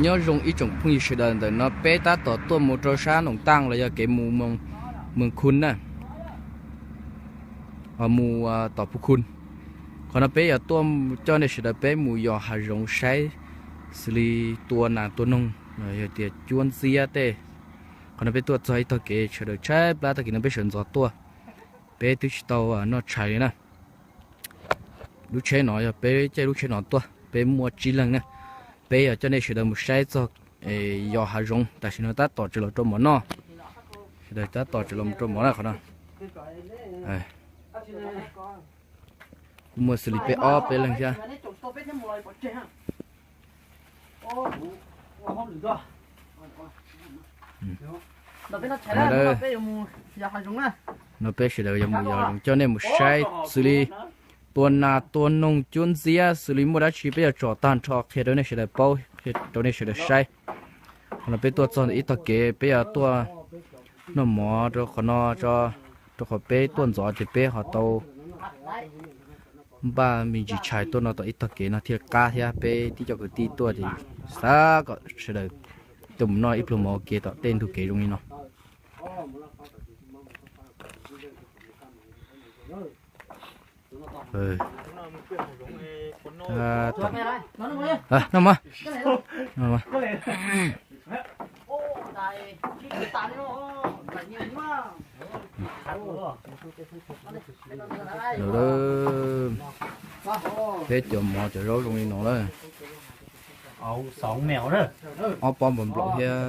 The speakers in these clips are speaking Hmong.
Nyob zoo ib tsoom phooj ywg sawv daws, ntawm no peb tab tom tuaj mus rau sab Noom Taaj los yog kev mus Moos Khun na, mus tom Phu Khun. Qhov no peb yuav tuaj coj nej sawv daws peb mus yos hav zoov saib xws li tua nas tua noog, yog tias cuab ntxiab tej. Qhov no peb tuaj txog ib tog kev sawv daws tshaib plab, tag kis no peb sawv ntxov tuaj, peb twb tsis tau noj tshais li na. Lub tsheb no yog peb caij lub tsheb no tuaj, peb muaj tsib leeg na. Peb yuav coj nej sawv daws mus saib txog yos hav zoov, tam sim no tab tom tseem los rau mov noj. Sawv daws tab tom tseem los rau mov na qhov no. Kuj muaj xws li peb ob peb leeg thiab. No peb sawv daws yuav mus yos hav zoov coj nej mus saib xws li tua nas tua noog cuab ntxiab xws li muaj dab tsi peb yuav tsom tag nrho qhia rau nej sawv daws paub, qhia rau nej sawv daws saib. Qhov no peb tuaj txog ntawm ib tog kev peb yuav tuaj noj mov rau qhov no, rau qhov peb tuaj ntxov ces peb ho tau npaj me ntsis tshais tuaj no tom ib tog kev no thiaj qab thiab. Peb tib co kwv tij tuaj ces xav kom sawv daws tuaj mus noj ib pluag mov ua ke tom tej ntug kev zoo li no. Noj mov. Peb cov mov cov zaub zoo li no lawm. Ob pob npaum nplaum thiab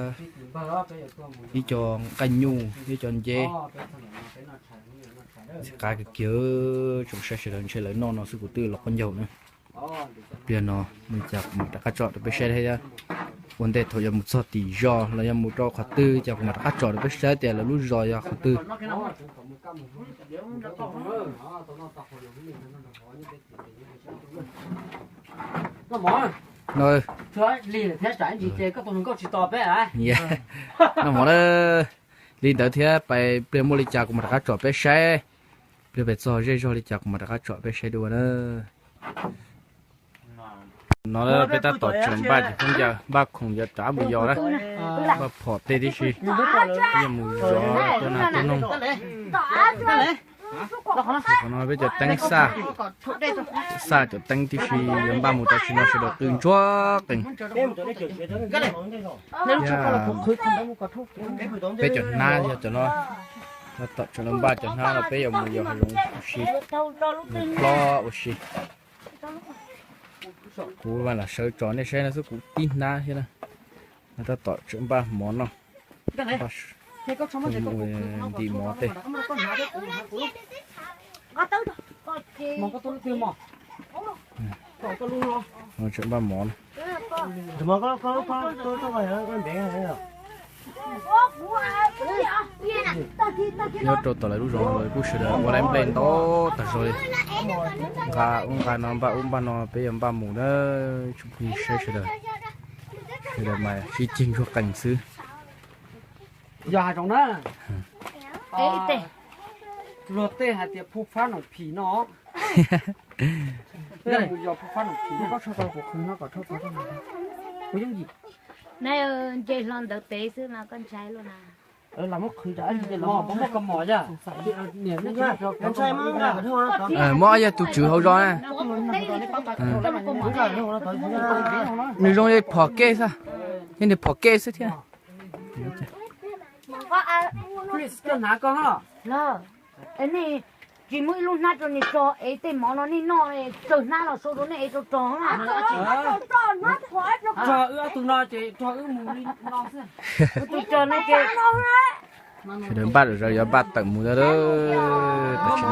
ib co nqaij nyuj thiab cov nceb. Qab kiag kiag, tsoom saib sawv daws ntshe lawv noj no xwb kuv twb los qaub ncaug na. Pliag no mus li cas kuv mam rov qab tsom rau peb saib thiab. Ua ntej thaum yuav mus txog tim zos los yog mus rau qhov twg ces kuv mam rov qab tsom rau peb saib tias lawv lub zos yog qhov twg. Noj mov na. Li ntawd thiab pais pliag muaj li cas kuv mam rov qab tsom peb saib. Pliag pais txog zej zog li cas kuv mam rov qab tsom peb saib dua na. No peb tab tom tseem npaj cov khaub ncaws, npaj khoom yuav rov mus yos na. Npaj phom tej tib si, peb yuav mus zov tua nas tua noog. Qhov no peb cov teeb xaj, xaj cov teeb tib si yuav npaj mus tam sim no sawv daws qw ntsuag qees. Peb cov hnab yog cov no, tab tom tseem los npaj cov hnab no peb yuav mus yos hav zoov ua si, mus plob ua si. Kuv lam sawv tsom nej saib no xwb kuv tib hnab thiab na. Tab tom tseem npaj mov noj, ntim mov tej. Tseem npaj mov na. Nyob rau tom lawv lub zos no lawv kuj sawv daws ua lawv nplej ntau tag zog li. Nqa ub nqa no npaj ub npaj no peb yuav npaj mus na. Tsoom phooj ywg saib sawv daws, sawv daws mas sib ceg ntsuag qees xwb. Yog hav zoov na. Luag tej hais tias phu fab noom phim no. Yog phu fab noom phim, koj tsho tau kuv qhwv no kom tsho tau kuv yooj yim. Nce hlo ntawd pem xwb mas koj ntshai luaj na. Los muab qhwv, muab koj mos yog. Muab yog tus tswv hauv zos na. Nws zoo li phom kej xwb, yeej nws phom kej xwb thiab. Tsis muaj ib lub hnab rau nws tso es tej mov no nej noj, tsawg hnab los sau rau nej es rau rog na. Rog wb ob tug no ces rog wb mus li no xwb. Wb tus rog no ces sawv daws npaj zom zaws yuav npaj tawm mus lawm. Tam sim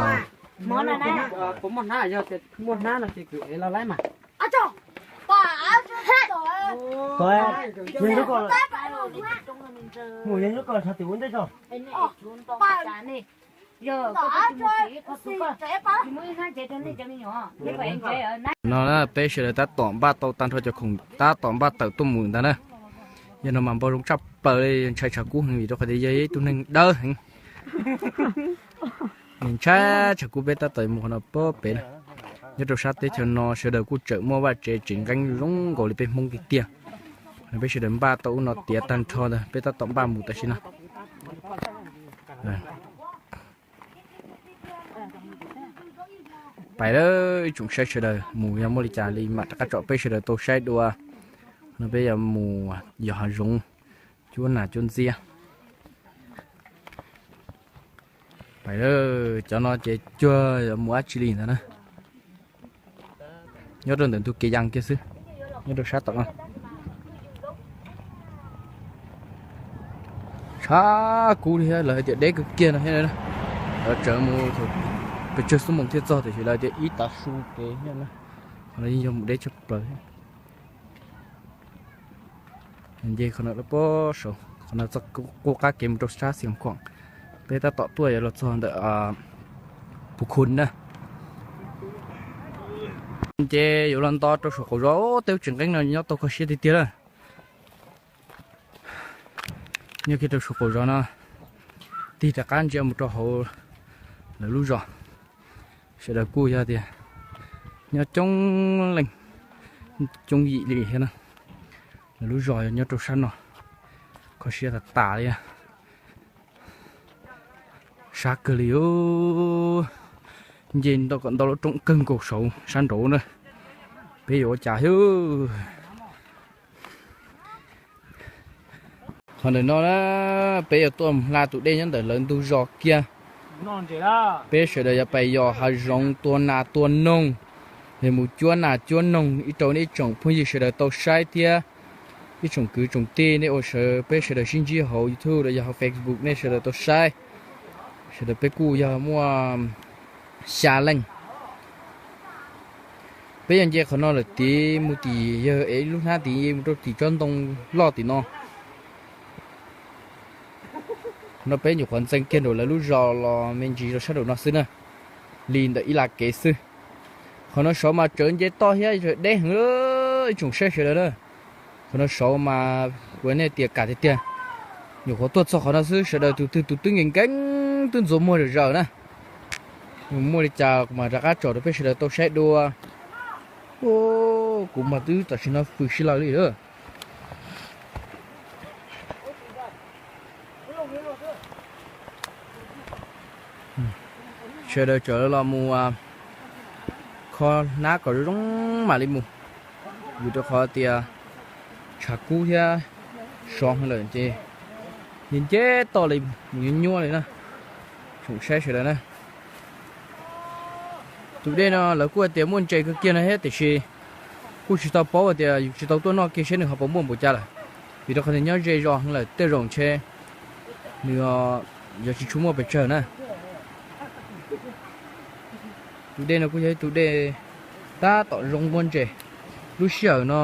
no puas muaj hnab, yog tias muaj hnab no ces kwv ev los laib mas. Mus yog hnub ko tso tim ua ntej tso. No peb sawv daws tab tom npaj tau tag nrho cov khoom tab tom npaj tawm tuaj mus ntag na. Yog no mas npau zoo tshaj plaws li, ntshai tshav kub heev vim rau qhov tias yog ib tug neeg dawb heev. Ntshai tshav kub, peb tab tom mus qhov no pem na. Nyob rau sab teb chaws no sawv daws kuj tseem muaj vaj tsev tseem nqeeb zoo nkaus li peb Hmoob tiag tiag. Peb sawv daws npaj tau ub no tiav tag nrho ntag, peb tab tom npaj mus tam sim no. Pais lawm ib tsoom saib sawv daws, mus yog muaj li cas li mam rov qab tsom peb sawv daws tau saib dua. No peb yuav mus yos hav zoov, cuab nas cuab ntxiab. Pais lawm, cov no ces cuag yuav mus dab tsi li ntag na. Nyob rau ntawm ntug kev yas kiag xwb, nyob rau sab tom no. Tshav kub li thiab, lawv hais tias deb kawg kiag no thiab. Lawv tseem mus pes tsawg xuab moos thiaj txog, tiam sis lawv tias ib tav su kev thiab na. Qhov no yeej yog mus deb tshaj plaws thiab. Nce qhov no lawm pob saud, qhov no txoj qub qab kev mus rau sab Xiav Khuam. Peb tab tom tuaj yuav los txog ntawm Pus Khun na. Nce yuav los nto rau saum qaum zos, tej lub tsev nqeeb no nyob tau kho siab tiag tiag lawm. Nyob kiag rau saum qaum zos no, tig rov qab ntsia mus rau hauv lawv lub zos. Sawv daws kuj yog tias nyob coob leej coob yim li thiab na. Lawv lub zos yog nyob rau sab no, kho siab tas tas li. Sab kawg li, nce ntau kom ntau lub roob kawg nkaus saud sab nraud na. Peb yuav ua cas thiab? Qhov ntawm no na, peb yuav tuaj hla tus dej nyob ntawm lawv ntug zos kiag. Peb sawv daws yuav pais yos hav zoov, tua nas tua noog, es mus cuab nas cuab noog ib rau nej ib tsoom phooj ywg sawv daws tau saib thiab. Ib tsoom kwv tsoom tij nej ua sawv, peb sawv daws sib ntsib hauv YouTube los yog hauv Facebook, nej sawv daws tau saib. Sawv daws peb kuj yog muaj xya leej. Peb yog nce qhov no lawm tid mus tim yawg es ib lub hnab tid mus rau tim tsob ntoo loj tim no. Qhov no peb nyuam qhuav ntxeev kiag nraum lawv lub zos los me ntsis rau sab nraum no xwb na, li ntawm ib las kev xwb. Qhov no saud mas tsawv nce toj thiab deb heev, ib tsoom saib sawv daws na. Qhov no saud mas kuv nej tias kam tiag tiag, nyuam qhuav tuaj txog qhov no xwb sawv daws tus twg tus twb nkees nkees twb ntxuav muag zom zaws na. Muaj li cas kuv mam rov qab tsom rau peb sawv daws tau saib dua. Kuv mas twb tam sim no fws sib law li lawm. Sawv daws tseem los mus kho hnab kom zoo zoo mam li mus, vim rau qhov tias tshav kub thiab sov heev lawm ces nce nce toj li mus nyuaj nyuaj li na. Tsoom saib sawv daws na, tus dej no lawv kuj tias muaj ntses kawg kiag no thiab tiam sis kuj tsis tau paub tias yus tsis tau tuaj noj kiag seb nws ho puas muaj npaum cas lawm, vim rau qhov tias nyob ze zos heev lawm tej zaum ntshe nws yog tsis tshua muaj pes tsawg na. Tus dej no kuj yog ib tug dej tab tom zoo muaj ntses. Lub sij hawm no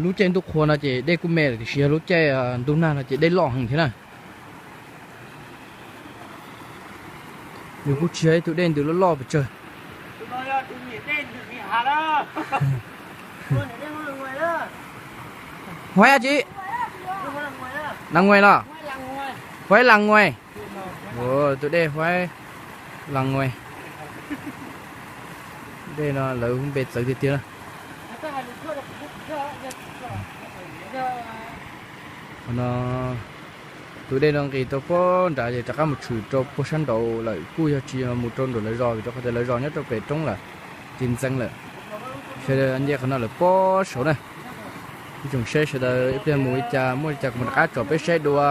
lub caij ntuj qhua no ces dej kuj me lawm tiam sis yog lub caij ntuj nag no ces dej loj heev thiab na. Nws kuj tsis yog ib tug dej ntws loj loj pes tsawg. Huaib dab tsi? Las Nguais los? Huaib Las Nguais. Tus dej Huaib Las Nguais. Dej no lawv npe txawv tiag tiag na. Qhov no tus dej no nqis rau pob nrad ces rov qab mus tshwm rau puag sab nraud lawm, kuj yog tsis mus rau nraum lawv zos vim rau qhov tias lawv zos nyob rau pem roob lawm, ces ntxeev lawm. Sawv daws nce qhov no lawm pob saud na. Ib tsoom saib sawv daws ib pliag mus li cas muaj li cas kuv mam rov qab tsom peb saib dua.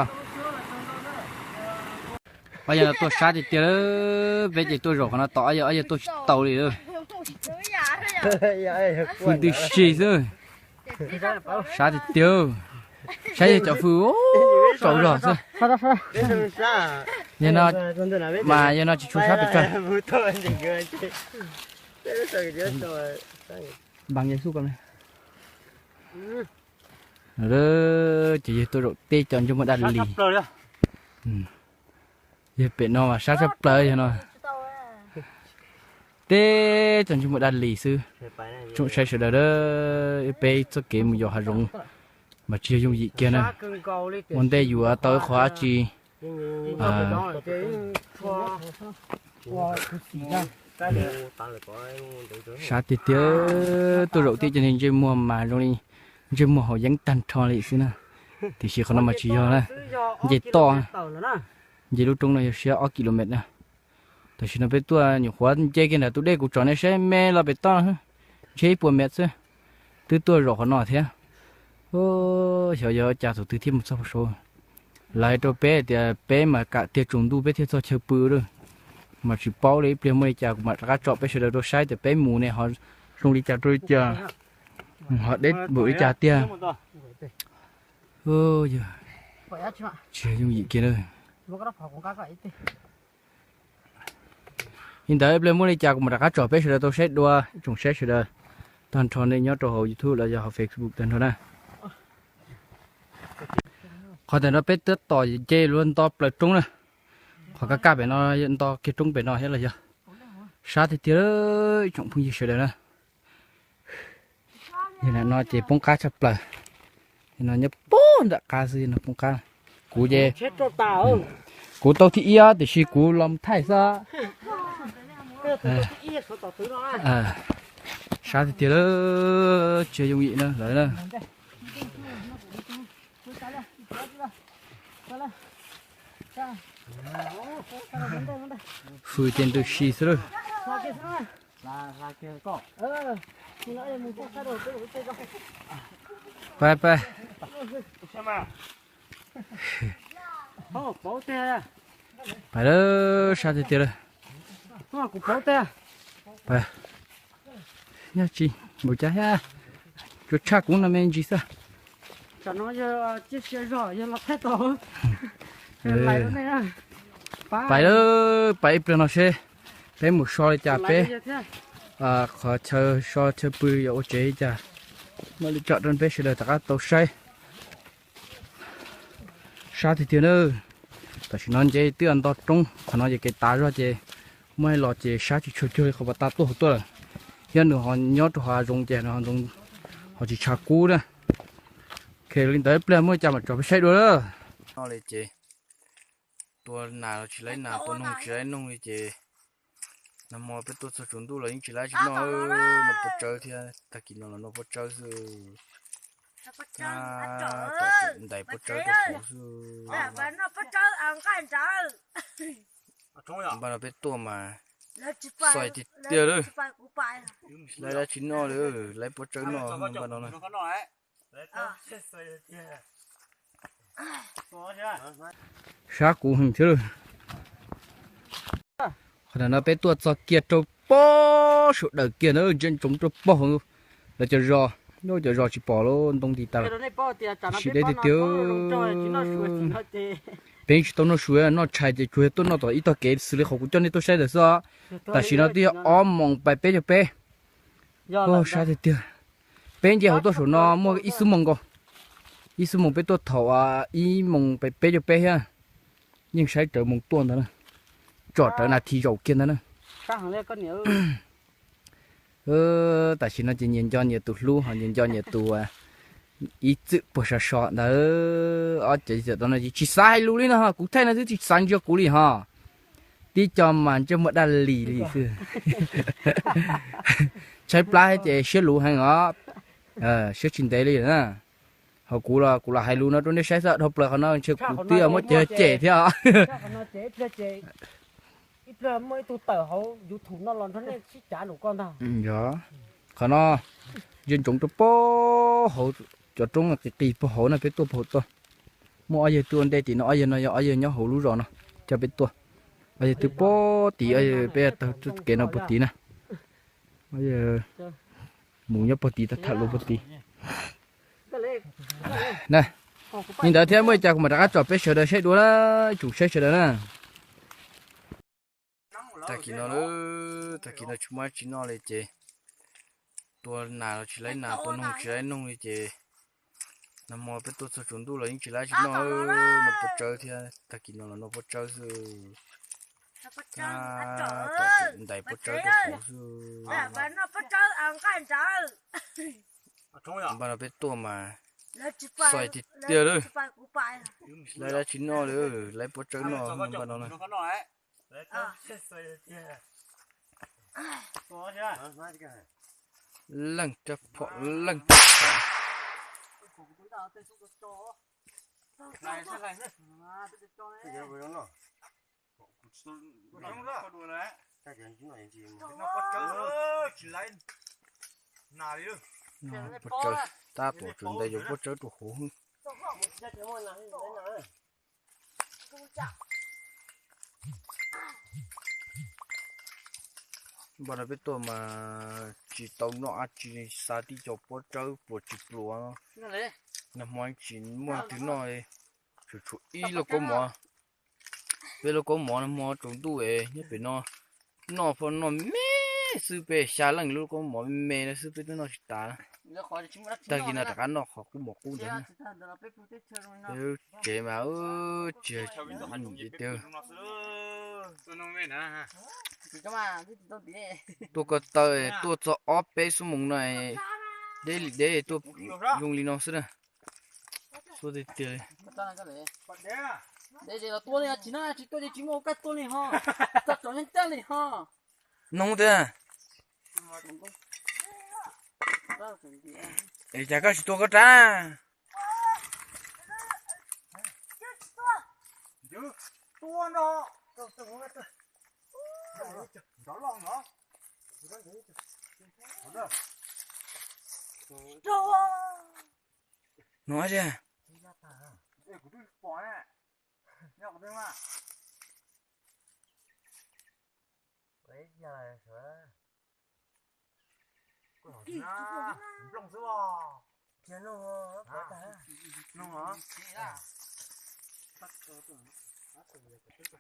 Ob yawg no tuaj sab tiag tiag, peb ces tuaj zaum qhov no tos ob yawg, ob yawg tuaj tsis tau li. Fwj ntws si xwb. Sab tiag tiag. Saib yawg cov fwj saum zog xwb. Yawg no mas yawg no tsis tshua sab pes tsawg. Ces yawg tuaj zaum teb cov ntsej muag daj lis. Yawg pem no mas sab tshaj plaws yawg no. Teb cov ntsej muag daj lis xwb. Tsoom saib sawv daws, peb txoj kev mus yos hav zoov mas tsis yog yooj yim kiag na. Ua ntej yuav tau ib qho dab tsi. Sab tiag tiag, tuaj zaum tiaj cov niag ntsej muag mas zoo li ntsej muag haus yeeb tag nrho li xwb na. Tiam sis qhov no mas tsis yog na, nce toj na. Nce lub roob no yog siab ob kilomet na. Tam sim no peb tuaj nyuam qhuav nce kiag ntawm tus dej kuv tsom nej saib me los pem toj no, ntshe ib puas mev xwb. Twb tuaj zaum qhov no thiab. Xyov yog cas thaum twg thiaj mus txog saud. Lawv hais rau peb tias peb mas kam tiag tsaus ntuj peb thiaj txog chaw pw lawm. Mas tsis paub li, ib pliag muaj li cas kuv mam rov qab tsom peb sawv daws rau saib tias peb mus ne ho zoo li cas rau li cas, ho deb npaum li cas tiag. Tsis yooj yim kiag na. Li ntawd ib pliag muaj li cas kuv mam rov qab tsom peb sawv daws tau saib dua, ib tsoom saib sawv daws tag nrho nej nyob rau hauv YouTube los yog hauv Facebook tag nrho na. Qhov ntawm no peb twb tom nce luag nto plaws roob na. Qhov kaj kaj pem no nto kiag roob pem no thiab los yog. Sab tiag tiag ib tsoom phooj ywg sawv daws na. Yog no ces poob qab tshaj plaws. No nyob puag nram qab xwb no poob qab. Kuv ces kuv tau thib ib tiam sis kuv los thaij xwb. Sab tiag tiag lawm, tsis yooj yim na lawm na. Hws ces ntws si xwb lawm. Pais pais. Pais lawm, sab tiag tiag lawm. Nyob tsis npaum cas thiab, tsuas tshaj kuv no me ntsis xwb. Pais lawm, pais ib pliag no seb peb mus so li cas peb, qhov chaw so chaw pw yuav ua tsev li cas, mam li tsom rau peb sawv daws rov qab tau saib. Sab tiag tiag na. Tam sim no nce twb nto roob, qhov no ces kev tav zog ces muaj los ces sab tsis tshua cuag li qhov pas tas tuaj hauv tuaj lawm. Thiab nws ho nyob rau hav zoov ces ho tsis tshav kub na. Li ntawd ib pliag muaj cas mam tso peb saib dua na. No li ces tua nas los tsis laib nas, tua noog tsis laib noog li ces nag hmo peb tuaj txog tsaus ntuj los yeej tsis laib tsis noj, noj pua tsawb thiab, tag kis no los noj pua tsawb xwb. Tom ntais pua tsawb rau hauv xwb. Npaj no peb tuaj mas xais tiag tiag lawm, laib dab tsi noj li, laib pua tsawb noj npaj no na. Sab kuv heev thiab lawm. Qhov no peb tuaj txog kiag rau pob saum dawm kiag na, ntsia ntsoov rau pob hauv lawv cov zos, cov zos tsis pom lawm, ntoo nti tas lawm. Tab sis deb tiag tiag. Peb tsis tau noj su, noj tshais ces tsuas yog tuaj noj tom ib tog kev xws li qhov kuv coj nej tuaj saib ntawd xwb. Tam sim no twb yog ob moos pais peb caug peb. Sab tiag tiag. Peb nce hauv tuaj saum no muaj ib xuab moos nkaus. Ib xuab moos peb tuaj thaum ib moos pais peb caug peb thiab. Yeej saib rawv moos tuaj ntag na. Tsom rawv nas this zaum kiag ntag na. Tam sim no ces nyias nco nyias tus hlub ho nyias nco nyias tus ib txwm puag sov sov ntawd. Ob cov txawm tau no ces tsis xav hais lus li no ho, kuv thaij no twb tsis xav ntsia kuv li ho. Tib co mas ntsej muag daj lis li xwb. Tshaib plab ces siab luv heev os, siab tsis ntev li na. Ho kuv los kuv los hais lus no rau nej saib xwb, dhau plaws qhov no ntshe kuv twb muab cem thiab os. Yog, qhov no ntsia ntsoov rau pob hauv, cov roob qis qis puag hauv na, peb tuaj puag hauv tuaj. Muaj ob yawg tuaj ua ntej tim no, ob yawg no yog ob yawg nyob hauv lub zos no coj peb tuaj. Ob yawg twb puag tid, ob yawg peb taug kev no puag tid na. Ob yawg mus nyob puag tid, tham lus puag tid. Li ntawd thiab muaj li cas kuv mam rov qab tsom peb sawv daws saib dua na, ib tsoom saib sawv daws na. Tag kis no, tag kis no tsis muaj dab tsi noj li ces tua nas los tsis laib nas, tua noog tsis laib noog li ces nag hmo peb tuaj txog tsaus ntuj los yeej tsis laib tsis noj, noj pua tsawb thiab, tag kis no los noj pua tsawb xwb. Tom ntais pua tsawb rau hauv xwb. Npaj no peb tuaj mas xais tiag tiag lawm, laib dab tsi noj li, laib pua tsawb noj npaj no na. Leej rab phom leej rab phom. Pob tsawb, tab tom tsuas ntes cov pob tsawb rau hauv. Npaj no peb tuaj mas tsis tau noj dab tsi, xa tib co pob tsawb pluas tsis pluas. Nag hmo tsis muaj leej twg noj, tshuav tshuav ib lauj kaub mov. Peb lauj kaub mov nag hmo tsaus ntuj es nyob pem no noj pheej noj me xwb, peb xya leej lauj kaub mov me me no xwb peb twb noj tsis tas. Tag kis no rov qab noj qhov qub mov qub ntawd. Peb lub tsev mas tsis, tiag. Tuaj ko taw tuaj txog ob peb xuab moos no, deb li deb tuaj zoo li no xwb na. Xua tiag tiag li. Noog tiag. Es cas koj tsis tua koj rab? Noog dab tsi?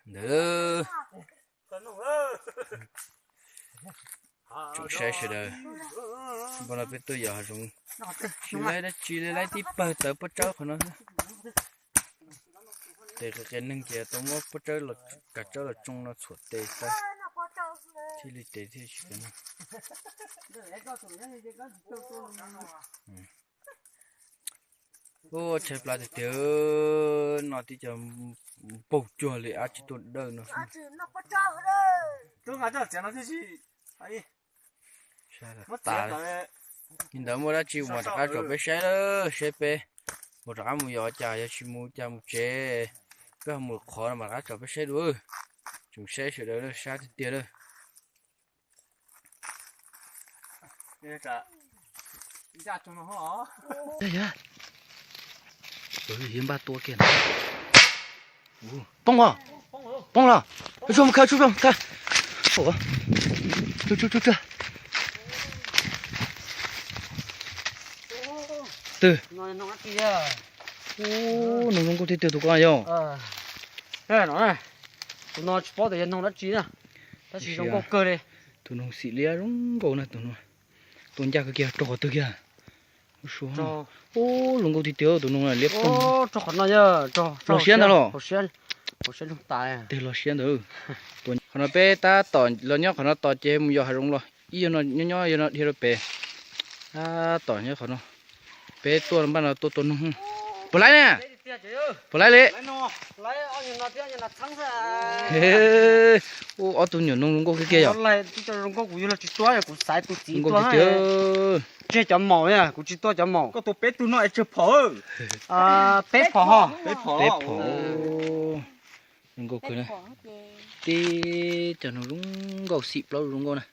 Ntawd, tsoom saib sawv daws, npaj no peb tuaj yos hav zoov, tsis laib dab tsi li, laib tib pawg tawv pob tsawb qhov no xwb. Tes qias neeg ces tau muab pob tsawb, kav tsawb los tsoo no txhuam tes tau, thiaj li tes thiaj tsis kav neeg. Ua tshais plab tiag tiag, no tib co npaug cuag li dab tsi tuaj dawj no. Tas li ntawd, muaj dab tsi mas rov qab tsom peb saib lawm, saib peb puas rov qab mus yos cas, yog tsis mus cas mus tsev, peb ho mus qhov no mas rov qab tsom peb saib dua. Tsoom saib sawv daws sab tiag tiag lawm. Poob os, poob los, tsuj, tsuj, tsuj, tsuj, tsuj. Twg? Noog zoo nkauj tiag tiag tus ko yog. Tus no tsis paub tias yog noog dab tsi na, tab sis zoo nkauj kawg li. Tus noog xim liab zoo nkauj na tus no. Tua ncaj kawg kiag, raug qhov twg kiag? Ub, zoo nkauj tiag tiag tus noog liab ploog. Los siab ntag los. Tes los siab ntawd. Qhov no peb tab tom los nyob qhov no tos ces mus yos hav zoov los ib yog no nyob nyob yog no dhia rau pem. Tab tom nyob qhov no, peb tuaj npaj no tuaj tua noog. Puas laib na? Puas laib li? Ub, ob tug nyuam noog zoo nkauj kiag kiag yom. Zoo nkauj tiag tiag. Tseg cov maum, kuv tsis tua cov maum. Koj tua peb tug no es tsawg phom? Peb phom ho. Peb phom. Zoo nkauj kawg na. Tib cov noog zoo nkauj xim plaub zoo nkauj na.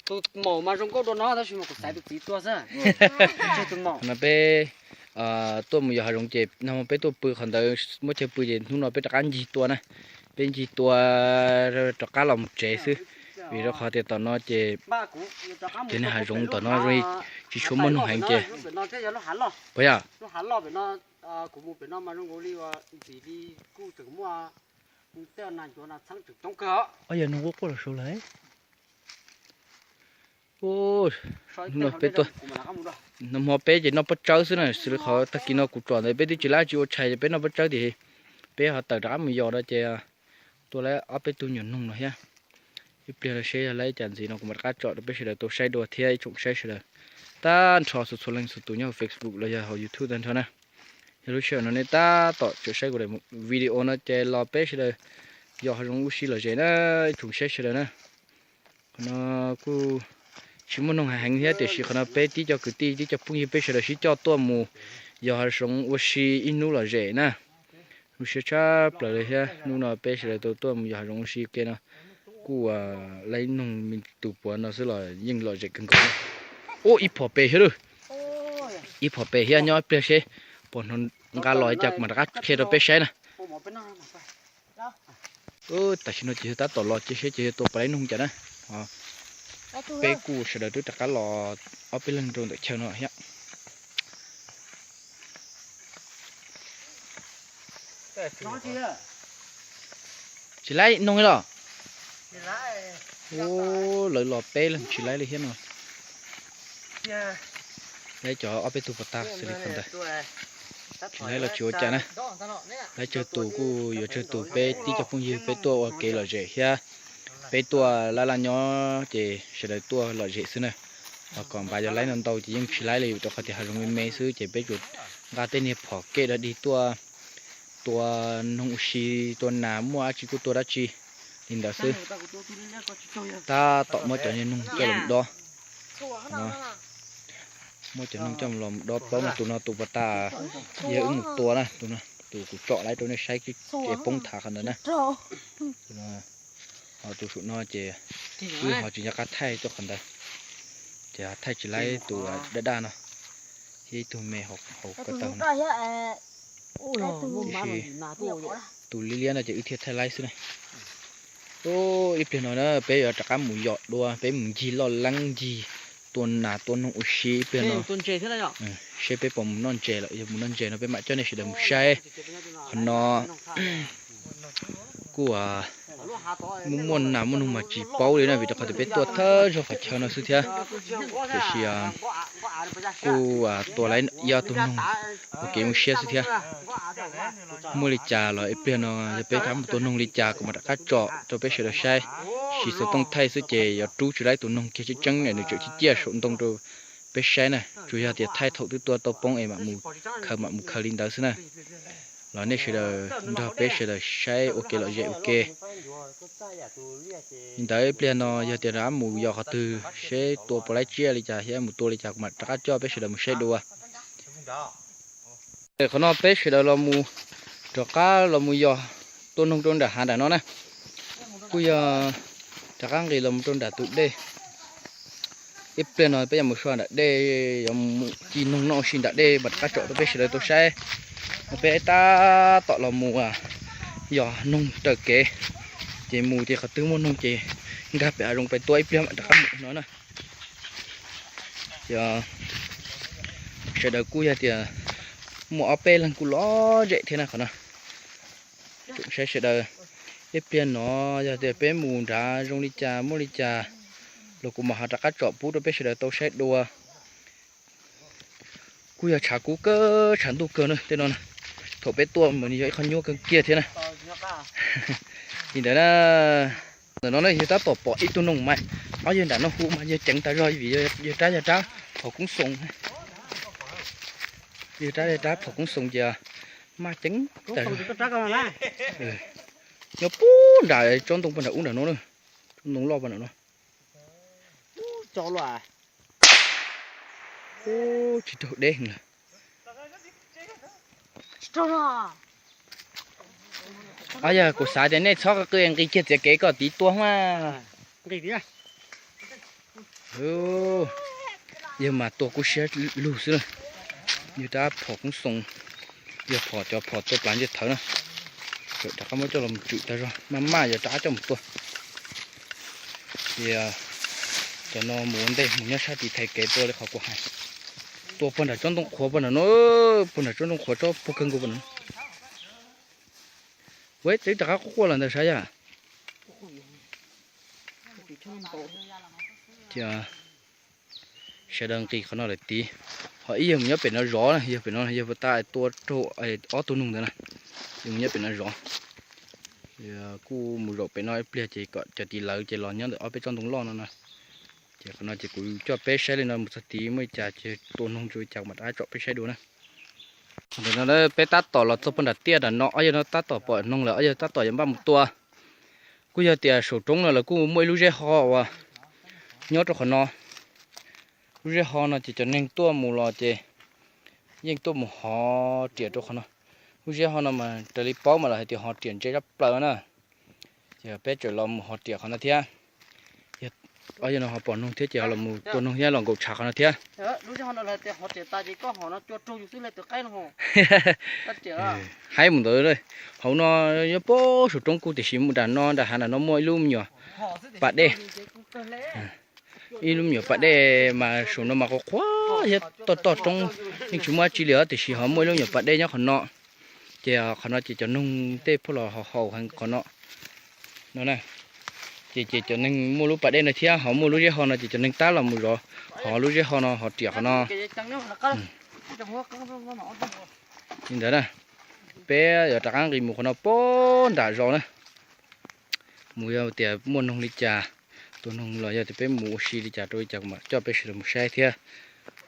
Tus maum mas zoo nkauj dua no tab sis mas kuv xaiv tus txiv tua xwb. Tseg tus maum. No peb tuaj mus yos hav zoov ces nag hmo peb tuaj pw qhov ntawd muab chaw pw ces hnub no peb rov qab ncig tua na. Peb ncig tua rov qab los mus tsev xwb, vim rau qhov tias tom no ces cov niag hav zoov tom no zoo li tsis tshua muaj noog heev ces. Puas yog? Ob yog noog quaj quaj los saud lawm. Nag hmo peb ces noj pob tsawb xwb na, xws li qhov tag kis no kuv tsom ntawd peb twb tsis laib tsis ua tshais ces peb noj pob tsawb tiam sis peb ho tawm rov qab mus yos no ces tua laib ob peb tug nyuam noog no thiab. Ib pliag no seb yog laib cas ntxiv no kuv mam rov qab tsom rau peb sawv daws tau saib dua thiab ib tsoom saib sawv daws. Tag nrho txhua txhua leej txhua tus nyob hauv Facebook los yog hauv YouTube tag nrho na. Yog lub sij hawm no nej tab tom tseem saib kuv daim video no ces los peb sawv daws yos hav zoov ua si lom zem na, ib tsoom saib sawv daws na. No kuj tsis muaj noog heev thiab tiam sis qhov no peb tib co kwv tij tib co phooj ywg peb sawv daws sib coj tuaj mus yos hav zoov ua si ib hnub lom zem na. Zoo siab tshaj plaws li thiab hnub no peb sawv daws tau tuaj mus yos hav zoov ua si ua ke no kuj laib noog me tus puav no xwb los yeej lom zem kawg nkaus. Ub, ib phom pem thiab lawm. Ib phom pem thiab, nyob ib pliag seb puas hnov nqa los li cas kuv mam rov qab qhia rau peb saib na. Tam sim no ces yog tab tom los cia seb ces yog tua puas laib noog cas na. Peb kuj sawv daws twb rov qab los ob peb leeg rau ntawm chaw no thiab. Tsis laib noog li los? Ub, lawv los peb leeg tsis laib li thiab no. Laib cov ob peb tug puas tag xws li qhov ntawd. Tsis laib los tsis ua cas na. Laib tsawg tus kuj yuav tsawg tus, peb tib co phooj ywg peb tuaj ua kev lom zem thiab peb tuaj laj laj nyob ces sawv daws tuaj lom zem xwb na. Ho kom npav yog laib no ntau ces yeej tsis laib li vim rau qhov tias hav zoov me me xwb ces peb tsuas nqa tej niag phom kej dog dig tuaj tua noog ua si, tua nas muaj dab tsi kuj tua dab tsi li ntawd xwb. Tab tom muab cov niag noog coj los dob. Muab cov noog coj los dob plaub no, tus no tus puas tag yog wb mus tua na, tus kuv tsom laib rau nej saib, tsev poob thav qhov ntawd na. Ho tus saum no ces wb ho tsis nco qab thaij tuaj qhov ntawd, ces thaij tsis laib tus daj daj no thiab ib tug me hauv ko taw no. Tiam sis tus liab liab no ces wb thiaj thaij laib xwb na. Ub, ib pliag no na peb yuav rov qab mus yos dua, peb mus ncig loj leeb ncig tua nas tua noog ua si ib pliag no. Seb peb puas mus noj ntses lawm, yog mus noj ntses no peb mam coj nej sawv daws mus saib. Qhov no kuj muaj muaj nas muaj noog mas tsis paub li na vim rau qhov tias peb tuaj thawj zaug qhov chaw no xwb thiab. Tiam sis kuj tua laib ib ob tug noog ua kev zoo siab xwb thiab. Muaj li cas los ib pliag no yog peb rov mus tua noog li cas kuv mam rov qab tsom rau peb sawv daws saib. Siv xov tooj thaij xwb ces yuav rub tsis laib tus noog kiag, tseeb tseeb nws tseem ciaj ciaj saum ntoo rau peb saib na. Tsuas yog tias thaij thaum twb tua tau poob es mam mus khaws mam mus khaws li ntawd xwb na. Los nej sawv daws nrog peb sawv daws saib ua kev lom zem ua ke. Li ntawd ib pliag no yog tias rov qab mus yos qhov twg seb tua puas laib tsiaj li cas thiab mus tua li cas kuv mam rov qab coj peb sawv daws mus saib dua. Qhov no peb sawv daws los mus, rov qab los mus yos tua noog rau nram hav nram no na. Kuj yog rov qab nqis los mus rau nram tus dej. Ib pliag no peb yuav mus so nram dej, yuav mus ci noog noj ua si nram dej mam rov qab tsom rau peb sawv daws tau saib. No peb tab tom los mus yos noog raws kev, ces mus ces qhov twg muaj noog ces nkag pem hav zoov pem tua ib pliag mam rov qab mus no na. Ces sawv daws kuj yog tias muaj ob peb leeg kuj lom zem thiab na qhov no. Saib sawv daws, ib pliag no yog tias peb mus nrad zoo li cas muaj li cas los kuv mam ho rov qab tsom pub rau peb sawv daws tau saib dua. Kuj yog tshav kub kawg tshav ntuj kawg na tej no na. Thaum peb tuaj mas nws yog ib qho nyuaj kawg kiag thiab na. Li ntawd na, ntawm no na yog tab tom pom ib tug noog mas, ob yawg nram no hu mas yawg ceev tas zog vim yawg rab yog rab phom koob xoo. Yawg rab yog rab phom koob xoo ces maj ceev tas zog. Nyob puag nram tsob ntoo puag nram ub nram no, tsob ntoo loj puag nram no. Ub, tsis raug deb heev lawm. Ob yog kuv xav tias nej txhob qw, nqis kiag txiav kev koj tiv tua mas. Yawg mas tua kub siab lug xwb na. Yawg rab phom koob xoo, yog phom cov phom tua plav ntsej thawv na. Rov qab muab coj los tswm tag zog, maj maj yuav rov qab coj mus tua. Ces cov no mus ua ntej mus nyob sab tid thaiv kev tua li qhov kuv hais. Tua puag nram tsob ntoo qhuav puag nram no, puag nram tsob ntoo qhuav tsob puag kawg nkaus puag nram no. Ua teb rov qab quaj quaj los ntawd sav yam. Ces sawv daws nqis qhov no lawm tid, ho ib yawg mus nyob pem no zov na, yawg pem no yawg puas tag tua raug ob tug noog ntawd na. Yawg mus nyob pem no zov, kuj mus zaum pem no ib pliag ces kom cov tid lawv ces los nyob ntawm ob peb tsob ntoo loj no na. Ces qhov no ces kuv coj peb saib li no mus txog tid muaj li cas ces tua noog tsuas li cas kuv mam rov qab tsom peb saib dua na. Ntawm no peb tab tom los txog puag nram tiaj nram no, ob yawg no tab tom pom noog lawm, ob yawg tab tom yuav npaj mus tua. Kuj yog tias saum roob no lawv kuj muaj ib lub zeb ho uas nyob rau qhov no. Lub zej ho no ces cov neeg tuaj mus los ces yeej tuaj mus hov riam rau qhov no. Lub zej ho no mas raws li paub mas lawv hais tias hov riam ntse tshaj plaws na. Ces peb tseem los mus hov riam qhov no thiab. Yog no ho pom noog thiab ces ho los tua noog thiab los nkaum tshav qhov no thiab. Haib mus ntawd, hauv no nyob puag saum roob kuj tiam sis nram no nram hav nram no muaj ib lub me nyuam pas dej. Ib lub me nyuam pas dej mas saum no mas qhuav qhuav thiab toj toj roob, yeej tsis muaj dab tsi li os, tiam sis ho muaj ib lub me nyuam pas dej nyob qhov no. Ces qhov no ces cov noog tej pheej los haus haus heev qhov no. No na, ces ces cov neeg muaj lub pas dej no thiab ho muaj lub zej ho no ces cov neeg tab los mus zov hov lub zej ho no hov riam qhov no. Li ntawd na, peb yuav rov qab nqis mus qhov no puag nram zos na. Mus yog tias muaj noog li cas, tua noog los yog tias peb mus ua si li cas rau li cas mam coj peb sawv daws mus saib thiab.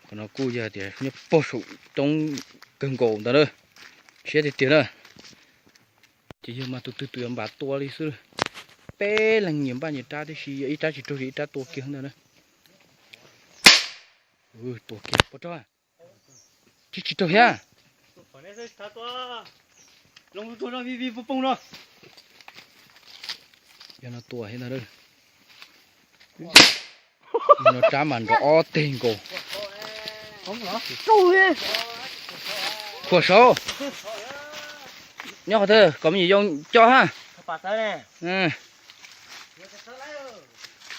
Qhov no kuj yog tias nyob puag saum roob kawg nkaus ntawd na, siab tiag tiag na. Ces yog mas tus twg tus yuav npam tua li xwb. Peb leeg nyias npaj nyias rab tib si, yog ib rab tsis raug ces ib rab tua kiag ntag na. Tua kiag pov rog, tsis tsis raug thiab. Yog no tua thiab ntag. No rab mas nrov ob teg nkaus. Khuam saud, nyob qhov twg kom me nyuam yau coj ha.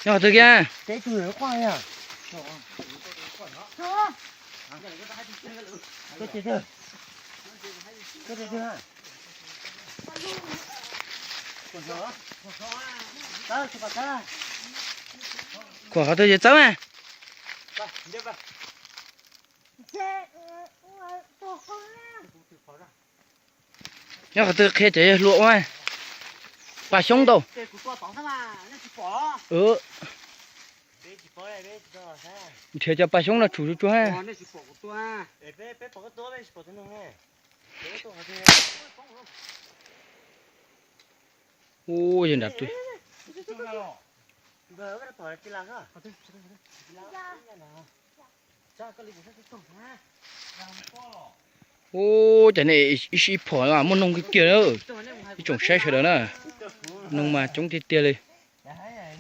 Nyob qhov twg kiag? Khuam qhov twg ces txawb mas. Nyob qhov twg qhia cov yawg hluas ua. Pas xyoob ntau. Nrhiav cov pas xyoob no tshum tsuag tsuag. Ub, yawg nram twg. Ub, cas nej ib sij ib phom muaj noog kiag kiag na. Ib tsoom saib sawv daws na, noog mas coob tiag tiag li.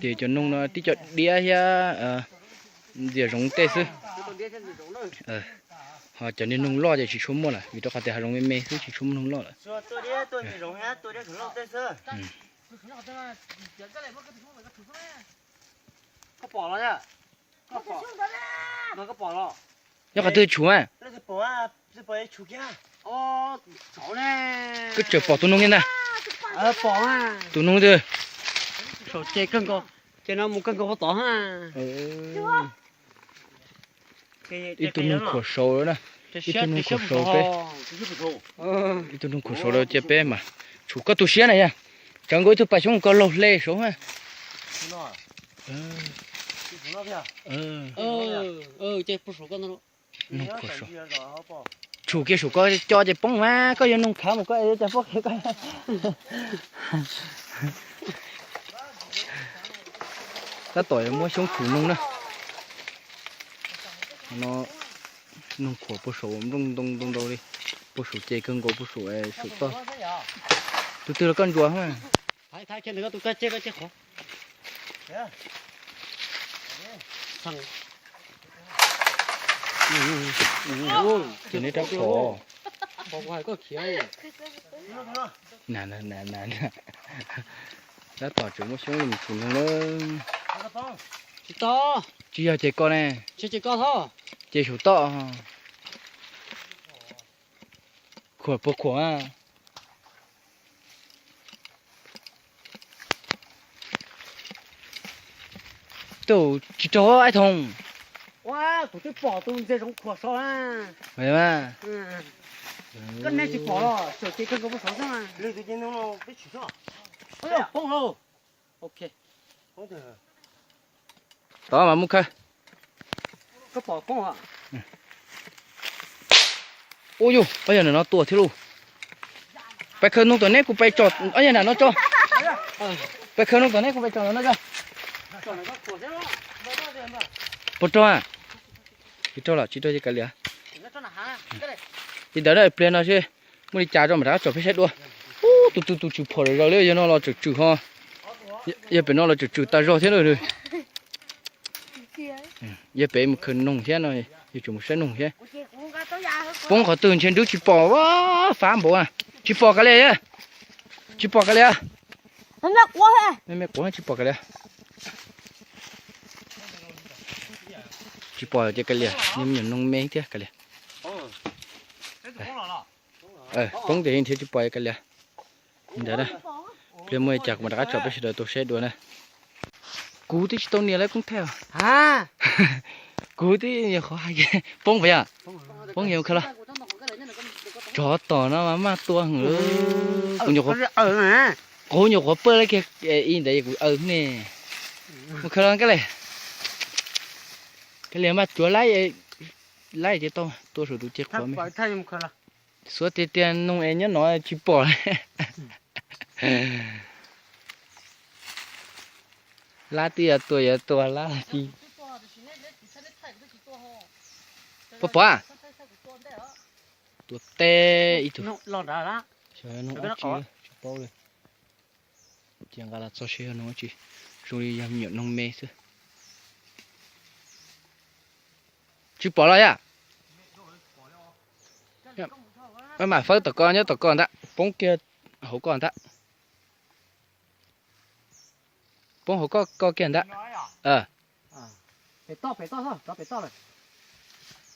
Ces cov noog no tib co diab thiab ntxias zoov tej xwb. Ho cov niag noog loj ces tsis tshua muaj lawm vim rau qhov tias hav zoov me me xwb tsis tshua muaj noog loj lawm. Nyob qhov twg tshum mas? Koj tseem pom tus noog kiag ntag. Tus noog twg? Ib tug noog khuam saud na, ib tug noog khuam saud peb, ib tug noog khuam saud lawm cia peb mas tshum koj tu siab na yog. Tsawv nkaus ib tug pas xyoob koj laug hle saud na. Tshum kiag saum koj cov ces poob mas koj yuav noog khav mus koj es cas poob qhia koj. Tab tom yuav muab xyoob tshum noog na. No noog khuam puag saum nplooj ntoo ntau ntau li, puag saum ces kawg nkaus puag saum saum toj. Tus twg los koj ntsuas mas. Ces neb rab phom. Tab tom tseem muab xyoob li mus tshum noog na. Tsis yog ces koj ne. Ces saum toj. Khuam puas khuam a? Tsis raug Aib Thoom. Ua, kuv twb pom tus ntsia zoov khuam saud na. Koj nej tsis pom los xyov ces koj nkaus puag saud xwb. Poob lauj. Tod mas mus khawb. Ua yus, ob yog nram no tua thiab lauj. Pais khawb noog tom neb kuv pais tsom ob yog nram no tso. Pais khawb noog tom neb kuv pais tsom nram no tso. Puas raug a? Tsis raug los tsis raug ces kav liam. Li ntawd pliag no seb muaj li cas rau mam rov qab tsom peb saib dua. Ub, tus tus tus tswm phom zom zaws li, yog no los tswm tswm ho. Yog pem no los tswm tswm tas zog thiab na. Yog pem mus khaws noog thiab no, yuav tsum mus saib noog thiab. Poob qhov twg ntshe nrub tsis pom, fab npaum. Tsis pom kav liam, tsis pom kav liam. Me me quav tsis pom kav liam. Tsis pom ces kav liam, me nyuam noog me thiab kav liam. Poob ces nrhiav tsis pom kav liam. Ntawd na, pliag muaj li cas kuv mam rov qab tsom peb sawv daws tau saib dua na. Kuv twb tsis tau nias lawv koob thaij. Kuv twb nyuam qhuav hais, poob puas yog? Poob yog mus khaws los. Tsov tom no mas maj tua heev. Kuv nyuam qhuav, kuv nyuam qhuav pawj lawv kiag ib ntawd kuv aws ne. Mus khaws los kab le. Kab liam mas cuav laib, laib ces tau tua saum tus ces qhuav me. Xuav tiag tiag, noog es nyob no tsis pom. Lab twb yuav tua yuav tua lab ci. Puas pom? Tua teb ib tug. Xyov noog dab tsi tsis paub li. Ces nqa los txog seb yog noog dab tsi. Zoo li yog me nyuam noog me xwb. Tsis pom los yom? Mam fawb tom ko, nyob tom ko ntag, poob kiag hauv ko ntag. Poob hauv ko kiag ntag.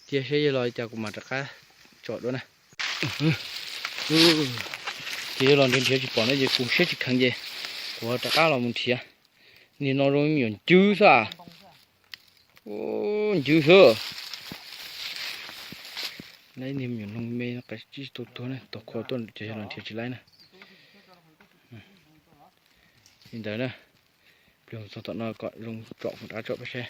Cia seb yog los cas kuv mam rov qab tsom dua na. Ces yog los nrhiav nrhiav tsis pom no ces kuv siab tsis kheev ces kuv rov qab los mus nrhiav. Niag no zoo me nyuam ncwb xwb. Ncwb xwb. Lawv niag me nyuam noog me no qab tsis tau tuag na, tau kho tuaj ces yog los nrhiav tsis laib na. Li ntawd na, pliag txog tom no kom zoo tsom kuv rov qab tsom peb saib.